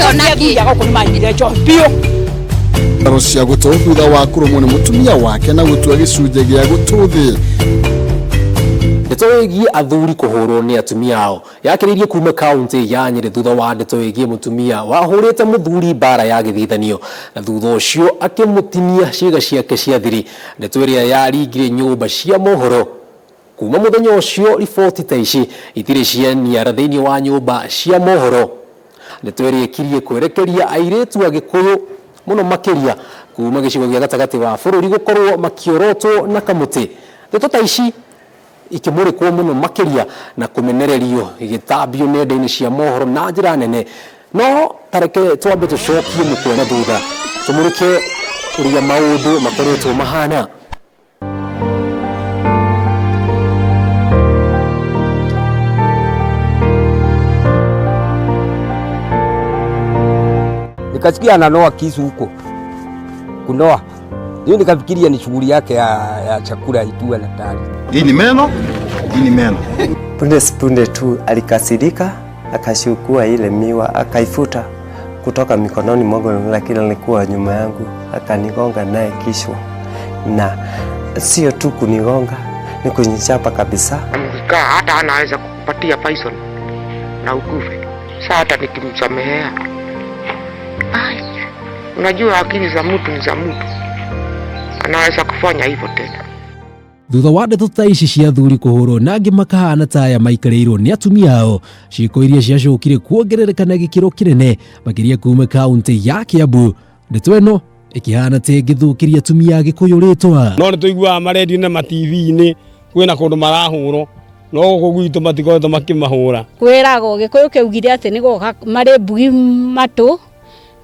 Athuri a gũkũ nĩ manyuire njohi biũ. Ngaro cia gũtũ thutha wa kũrũmwo nĩ mũtumia wake na gũtua gĩcunjĩ gĩa gũtũ thĩ. Ndeto ĩgiĩ athuri kũhũrwo nĩ atumia ao yakĩrĩirie kuma kaunti ya Nyĩrĩ thutha wa ndeto ĩgiĩ mũtumia wahũrĩte mũthuri mbara ya gĩthithanio na thutha ũcio akĩmũtinia ciĩga ciake cia thiri. Ndeto ĩrĩa yaringire nyũmba cia mohoro. Kuma mũthenya ũcio riboti ta ici itirĩ cianiara thĩinĩ wa nyũmba cia mohoro. Ndeto ĩrĩa ĩkirie kwerekeria airĩtu a Gĩkũyũ mũno makĩria kuma gĩcigo gĩa gatagatĩ wa bũrũri gũkorwo makĩorotwo na kamũtĩ. Ndeto ta ici ikĩmũrĩkwo mũno makĩria na kũmenererio igĩtambio nenda-inĩ cia mohoro na njĩra nene. No ta reke twambe tũcokie mũkwa na thutha tũmũrĩke ũrĩa maũndũ makoretwo mahana. Nikasikia ananoa kisu huko kunoa, hiyo nikafikiria ni shughuli yake ya chakula itua na tari. Hii ni meno, hii ni meno. Punde sipunde tu alikasirika, akashukua ile miwa akaifuta kutoka mikononi mwangu, lakini alikuwa nyuma yangu, akanigonga naye kichwa, na sio tu kunigonga, ni kunichapa kabisa. Mkikaa hata anaweza kukupatia poison na ukufe. Sasa hata nikimsamehea, ai, unajua akili za mtu ni za mtu, anaweza kufanya hivyo tena. Thutha wa ndeto ta ici cia athuri kũhũrwo na angĩ makahana ta aya maikarĩirwo nĩ atumia ao, ciĩko iria ciacokire kuongerereka na gĩkĩro kĩnene makĩria kuma kaunti ya Kiambu. Ndeto ĩno ĩkĩhana ta ĩngĩthũkĩria atumia a Gĩkũyũ rĩtwa. No nĩ tũiguaga marendio na ma-TV-inĩ kwĩna kũndũ marahũrwo, no gũkũ gwitũ matikoretwo makĩmahũra. Kwĩragwo Gĩkũyũ kĩaugire atĩ nĩ goka marĩ mbugi matũ,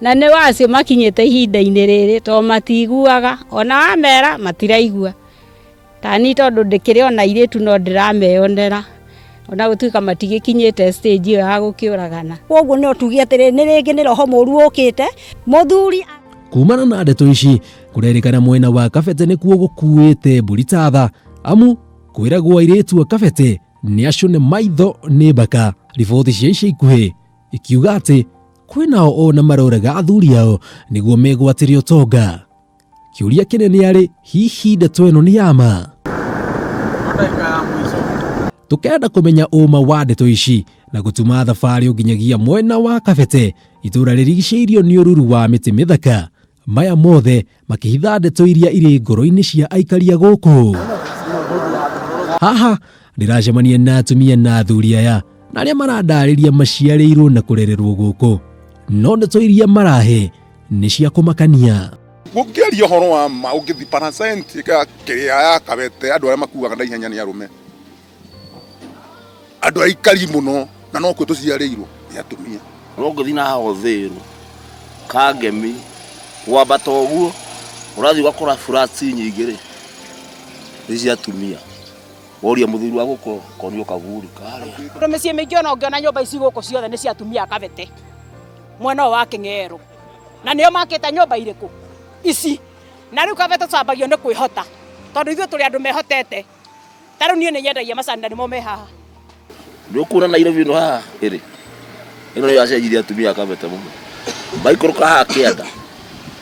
na nĩ wacio makinyĩte ihinda-inĩ rĩrĩ tondũ matiguaga, ona wamera matiraigua. Tani tondũ ndĩkĩrĩ ona airĩtu no ndĩrameyonera, ona gũtuĩka matigĩkinyĩte stage ĩyo ya gũkĩũragana. Koguo no tuge atĩrĩ, nĩ rĩngĩ nĩ roho mũru ũkĩte mũthuri. Kumana na ndeto ici kũrerĩkana mwena wa Kabete nĩkuo gũkuĩte mbũri ta tha, amu kwĩragwo airĩtu a Kabete nĩ acũne maitho nĩ mbaka. Riboti cia ica ikuhĩ ikiuga atĩ kwĩnao ona maroraga athuri ao nĩguo megwatĩre ũtonga. Kĩũria kĩnene arĩ hihi ndeto ĩno nĩ ya ma? Tũkenda kũmenya ũma wa ndeto ici na gũtuma thabarĩ nginyagia mwena wa Kabete, itũra rĩrigicĩirio nĩ ũruru wa mĩtĩ mĩthaka. Maya mothe makĩhitha ndeto iria irĩ ngoro-inĩ cia aikari a gũkũ. Haha ndĩracemania na atumia na athuri aya na arĩa marandarĩria maciarĩirwo na kũrererwo gũkũ, no ndeto iria marahe nĩ cia kũmakania. Gũkĩaria ũhoro wa ma ũngĩthi percent ya kĩrĩa ya Kabete, andũ arĩa makuaga na ihenya nĩ arũme, andũ aikari mũno na no kuo tũciarĩirwo nĩ atumia. No ũngĩthiĩ na haha Uthiru, Kangemi, wambata ũguo ũrathiĩ ũgakora flats nyingĩ rĩ nĩ cia atumia. Woria mũthuri wa gũkũ konio kaburi karĩa. Tondũ mĩciĩ mĩingĩ ona ũngĩona nyũmba ici gũkũ ciothe nĩ cia atumia a Kabete mwena ũyũ wa Kĩng'ero, na nĩo makĩte nyũmba irĩkũ ici. Na rĩu Kabete tũcambagio nĩ kwĩhota, tondũ ithuĩ tũrĩ andũ mehotete. Ta rĩu niĩ nĩ nyendagia macani na nĩmo me haha. Nĩ ũkuona Nairobi ĩno haha ĩrĩ ĩno nĩyo yacenjirie atumia a Kabete mũno. Maikũrũka haha kĩanda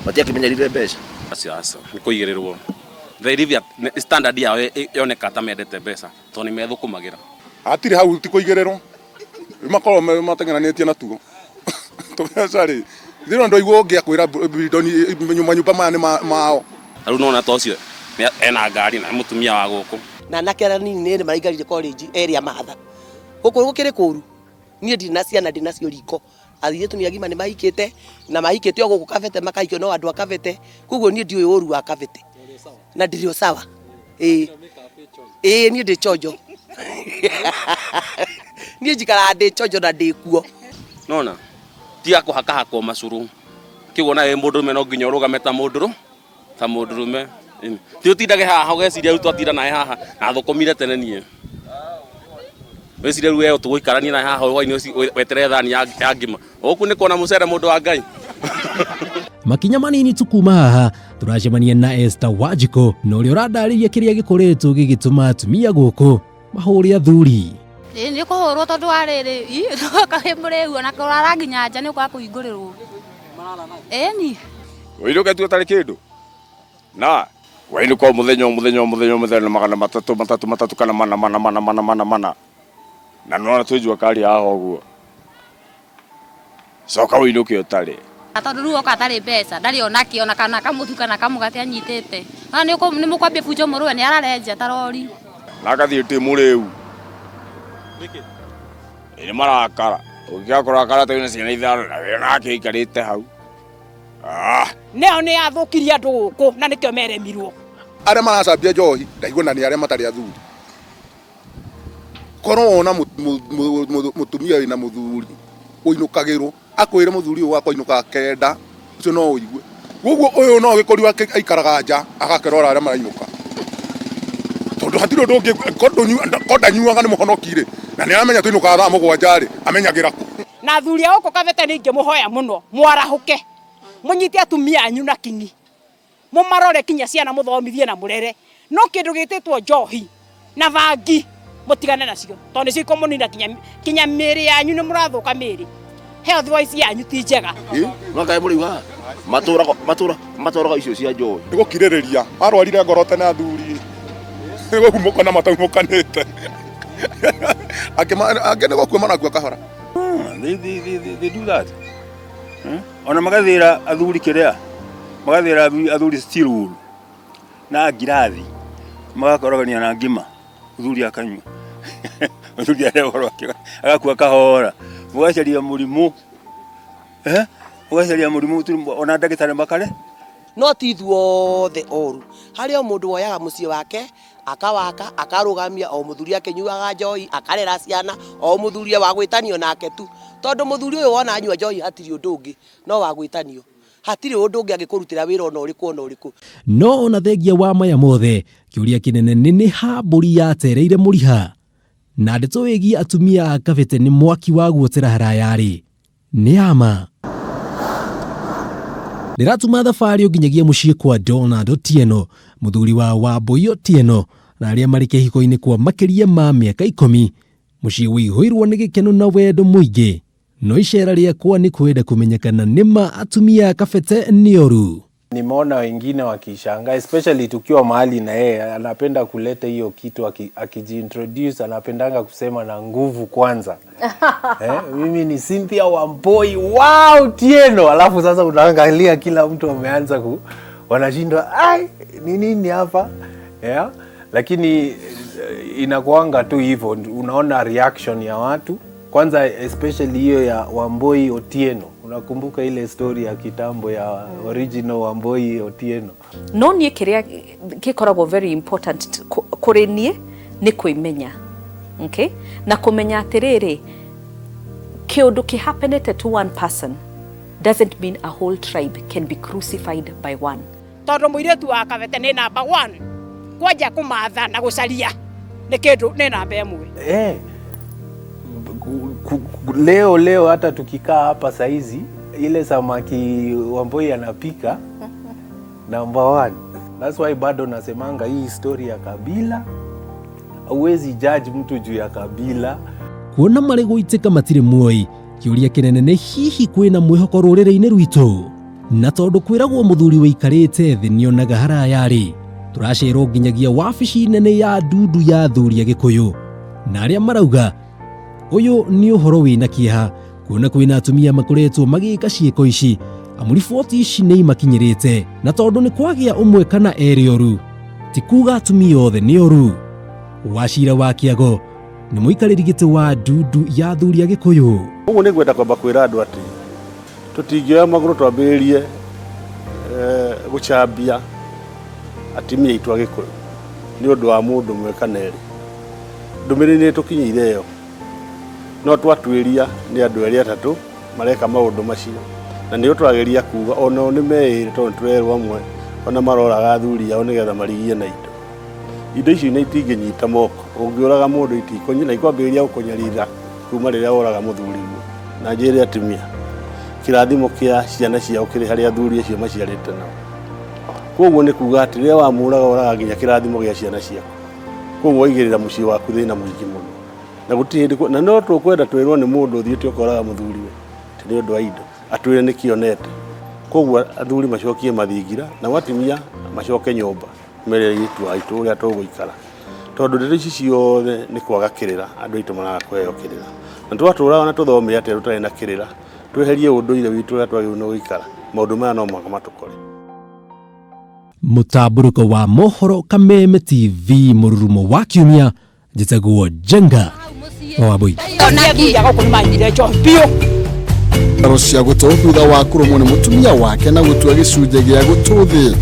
matiakĩmenyerire mbeca. Acio acio nĩ kũigĩrĩrwo. They live at standard yao yoneka ta mendete mbeca tondũ nĩ methũkũmagĩra. Hatirĩ hau ti kũigĩrĩrwo, makoragwo mateng'eranĩtie natuo tũbeca rĩ, thĩna ndwaigua ũngĩ akwĩra bilioni manyũmba maya nĩ mao. Rĩu nona ta ũcio ena ngari na mũtumia wa gũkũ. Na anake arĩa anini nĩ maraingarire college area matha. Gũkũ gũkĩrĩ kũru. Niĩ ndirĩ na ciana, ndĩ nacio riko. Airĩtu nĩ agima nĩ mahikĩte na mahikĩte o gũkũ Kabete makahikio no andũ a Kabete. Koguo niĩ ndiũĩ ũru wa Kabete. Na ndirĩ o sawa. Ĩĩ. Ĩĩ niĩ ndĩ chonjo. Niĩ njikaraga ndĩ chonjo na ndĩ kuo. Nona tiga kũhakahakwo macũrũ. Kĩguo nawe wĩ mũndũrũme no nginya ũrũgame ta mũndũrũ, ta mũndũrũme. Ti ũtindage haha ũgeciria rĩu twatinda nawe haha na thũkũmire tene niĩ. Wĩcirie rĩu we tũgũikarania nawe haha hwainĩ ũcio weterere thani ya ngima. Ũgũkunĩkwo na mũcere mũndũ wa Ngai. Makinya manini tu kuma haha tũracemania na Esther Wanjikũ na ũrĩa ũrandarĩria kĩrĩa gĩkoretwo gĩgĩtũma atumia gũkũ mahũre athuri. Ĩĩ nĩ kũhũrwo tondũ wa rĩrĩ kaĩ mũrĩu ona kũrara nginya nja nĩ ũkwaga kũhingũrĩrwo. Ĩni. Ũinũke tu ũtarĩ kĩndũ na wainũka o mũthenya o mũthenya o mũthenya o mũthenya na magana matatũ matatũ matatũ kana mana mana mana mana mana mana na nĩwona twĩ jua kari haha ũguo coka ũinũke ũtarĩ. Tondũ rĩu oka atarĩ mbeca ndarĩ ona kĩ ona kana kamũtu kana kamũgate anyitĩte. Na nĩ mũkwambia bunjo mũrũwe nĩ ararenja ta rori. Na agathiĩ ndĩ mũrĩu. Nĩkĩ? Nĩ marakara. Ũngĩaga kũrakara ta wĩna ciana ithano na wĩ nake aikarĩte hau. Ah! Nĩyo nĩ yathũkirie andũ gũkũ na nĩkĩo meremirwo. Arĩa maracambia njohi ndaigua na nĩ arĩa matarĩ athuri. Korwo wona mũtumia wĩna mũthuri ũinũkagĩrwo akwĩre mũthuri ũyũ wakwa ainũkaga kenda ũcio no ũigue. Koguo ũyũ no gĩkũriũ aikaraga nja agakĩrora arĩa marainũka. Tondũ hatirĩ ũndũ ũngĩ ko ndanyuaga nĩ mũhonoki rĩ na nĩ aramenya tũinũkaga thaa mũgwanja rĩ amenyagĩra kũ. Na athuri a gũkũ Kabete nĩ ingĩmũhoya mũno mwarahũke mũnyite atumia anyu na kinyi mũmarore kinya ciana mũthomithie na mũrere no kĩndũ gĩtĩtwo njohi na bangi mũtigane nacio tondũ nĩcio ikũmũnina kinya kinya mĩĩrĩ yanyu nĩ mũrathũka mĩĩrĩ health wise yanyu ti njega. Mwakaĩ mũrĩu haha matũraga matũra matwaraga icio cia njohi. Nĩ gũkirĩrĩria marwarire ngoro tene athuri nĩ gũkumũkana mataumũkanĩte angĩ nĩ gũkua marakua kahora. They do that. Ona magathĩra athuri kĩrĩa magathĩra athuri steel wool na ngirathi magakorogania na ngima mũthuri akanyua mũthuri arĩa ũhoro agakua kahora mũgacaria mũrimũ eh mũgacaria mũrimũ ona ndagĩtarĩ makare. No ti ithuothe oru harĩ o mũndũ woyaga mũciĩ wake akawaka akarũgamia o mũthuri akĩnyuaga njohi akarera ciana o mũthuri wa gwĩtanio nake tu tondũ mũthuri ũyũ wona anyua njohi hatirĩ ũndũ ũngĩ no wa gwĩtanio hatirĩ ũndũ ũngĩ angĩkũrutĩra wĩra ona ũrĩkũ ona ũrĩkũ. No ona thengia wa maya mothe kĩũria kĩnene nĩ nĩ ha mbũri yatereire mũriha na ndeto ĩgiĩ atumia a Kabete nĩ mwaki wa guotera haraya-rĩ nĩ ya ma. Ndĩratuma thabarĩ o nginyagia mũciĩ kwa Donald Otieno mũthuri wa Wambui Otieno na arĩa marĩ kĩhiko-inĩ kwa makĩria ma mĩaka ikũmi mũciĩ wĩihũirwo nĩ gĩkeno na wendo mũingĩ no icera rĩakwa nĩ kwenda kũmenya kana nĩ ma atumia a Kabete nĩ oru. Nimeona wengine wakishangaa especially tukiwa mahali na yeye anapenda kuleta hiyo kitu akijiintroduce anapendanga kusema na nguvu kwanza. Mimi ni Cynthia Wambui, wow Tieno, alafu sasa unaangalia kila mtu ameanza wanashindwa ai ni nini hapa? Yeah? Lakini inakuanga tu hivyo, unaona reaction ya watu kwanza especially hiyo ya Wambui Otieno. Unakumbuka ile story ya kitambo ya original Wambui Otieno? No niĩ kĩrĩa gĩkoragwo very important kũrĩ niĩ nĩ kwĩmenya. Okay? Na kũmenya atĩrĩrĩ kĩũndũ kĩhappenete to one person doesn't mean a whole tribe can be crucified by one. Tondũ mũirĩtu wa Kabete nĩ number 1 kwanja kũmatha na gũcaria nĩ kĩndũ nĩ namba ĩmwe. Leo hata tukikaa hapa saizi ile samaki Wambui anapika number 1. That's why bado nasemanga hii story ya kabila huwezi judge mtu juu ya kabila. Kuona marĩ gũitĩka matirĩ muoyi kĩũria kĩnene nĩ hihi kwĩna mwĩhoko rũrĩrĩ-inĩ rwitũ na tondũ kwĩragwo mũthuri wĩikarĩte thĩ nĩonaga haraya-rĩ tũracerwo nginyagia wabici nene ya ndundu ya athuri a Gĩkũyũ na arĩa marauga ũyũ nĩ ũhoro wĩna kĩeha kuona kwĩna atumia makoretwo magĩka ciĩko ici amu riboti ici nĩ imakinyĩrĩte na tondũ nĩ kwagĩa ũmwe kana erĩ oru ti kuga atumia othe nĩ oru. Wacira wa Kĩago nĩ mũikarĩri gĩtĩ wa ndundu ya athuri a Gĩkũyũ. Ũguo nĩ ngwenda kwamba kwĩra andũ atĩ tũtingĩoya magũrũ twambĩrĩrie gũcambia atumia aitũ a Gĩkũyũ nĩ ũndũ wa mũndũ ũmwe kana erĩ. Ndũmĩrĩri nĩ tũkinyĩire ĩyo no twatuĩria nĩ andũ erĩ atatũ mareka maũndũ macio na nĩo tũrageria kuga onao nĩ meĩrĩ tondũ nĩtũrerwo amwe ona maroraga athuri ao nĩgetha marigie na indo. Indo icio nĩ itingĩnyita moko ũngĩũraga mũndũ itikũnyita na ikwambĩrĩria gũkũnyarira kuma rĩrĩa woraga mũthuriguo. Na njĩre atumia kĩrathimo kĩa ciana ciao kĩrĩ harĩ athuri acio maciarĩte nao. Koguo nĩ kuga atĩ rĩrĩa wamũraga ũraga nginya kĩrathimo gĩa ciana ciaku. Koguo waigĩrĩra mũciĩ waku thĩna mũingĩ mũno. Na gũtirĩ hĩndĩ na no tũkwenda twĩrwo nĩ mũndũ ũthiĩte ũkoraga mũthuriwe ti nĩ ũndũ wa indo, atwĩre nĩ kĩonete. Koguo athuri macokie mathingira nao atumia macoke nyũmba mere airĩtu aitũ ũrĩa tũgũikara, tondũ ndeto ici ciothe nĩ kwaga kĩrĩra. Andũ aitũ maraga kũheo kĩrĩra, na twatũraga na tũthome atĩa tũtarĩ na kĩrĩra, tweherie ũndũire witũ ũrĩa twagĩrĩirwo nĩ gũikara, maũndũ maya no mũhaka matũkore. Mũtambũrũko wa mohoro Kameme TV, mũrurumo wa kiumia, njĩtagwo Jenga wa Wambui. Athuri a gũkũ nĩ manyuire njohi biũ. Ngaro cia gũtũ thutha wa kũrũmwo nĩ mũtumia wake na gũtua gĩcunjĩ gĩa gũtũ thĩ.